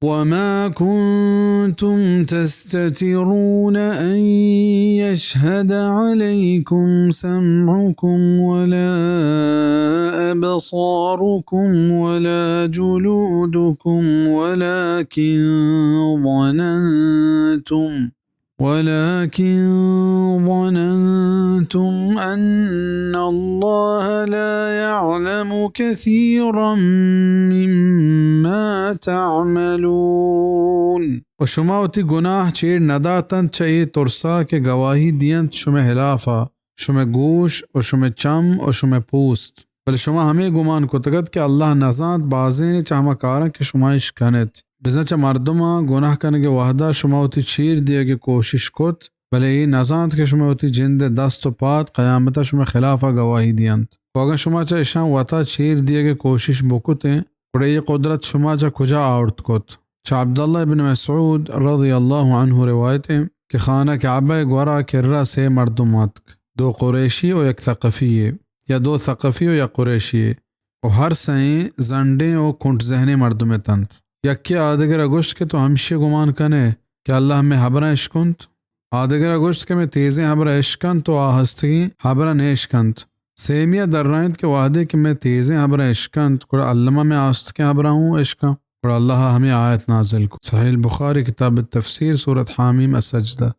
وما كنتم تستترون أن يشهد عليكم سمعكم ولا أبصاركم ولا جلودكم ولكن ظننتم ولكن ظننتم أن الله لا يعلم كثيرا مما تعملون۔ و شما وتی گناہ چیر نداتنت چہ اے ترسا کہ گواہی دینت شمئے ہلافا شمئے گوش و شمئے چم و شمئے پوست۔ بلے شما ہمے گمان کتگ ات کہ اللہ نزانت بازینے چہ ہما کاراں کہ شما اش کن ات۔ بزاں چہ مردماں گناہ کنگ ء وہدا شما وتی چیر دیگ ء کوشش کت، بلے اے نزانت کہ شما وتی جند ء دست و پاد قیامت ء شمئے خلاف ء گواہی دینت۔ و اگاں شما چہ اشاں وتا چیر دیگ ء کوشش بکتیں، گڑا اے قدرت شما چہ کجا آورت کت؟ چہ عبداللہ ابن مسعود رضی اللہ عنہ روایت انت کہ خانہ کعبہ ء گورا کرا سے مردم اتک، دو قریشی و یک ثقفی یے، یا دو ثقفی و یک قریشی یے، و ہر سئیں زنڈیں و کنٹ ذہنیں مردم اتنت۔ یکے آدگرا گوشت کہ تو ہمشی گمان کنے کہ اللہ مئے ہبراں اشکنت؟ آدگرا گوشت کہ مئے تیزیں ہبراں اشکنت و آ ہستگیں ہبراں نیشکنت۔ سیمی ء درائینت کہ وہدے کہ مئے تیزیں ہبراں اشکنت، گڑا الما مئے آستکیں ہبراں ہوں اشکاں۔ گڑا اللہ ء ہمے آیت نازل کت۔ صحیح البخاری، کتاب التفسیر، سورت حامیم السجدہ۔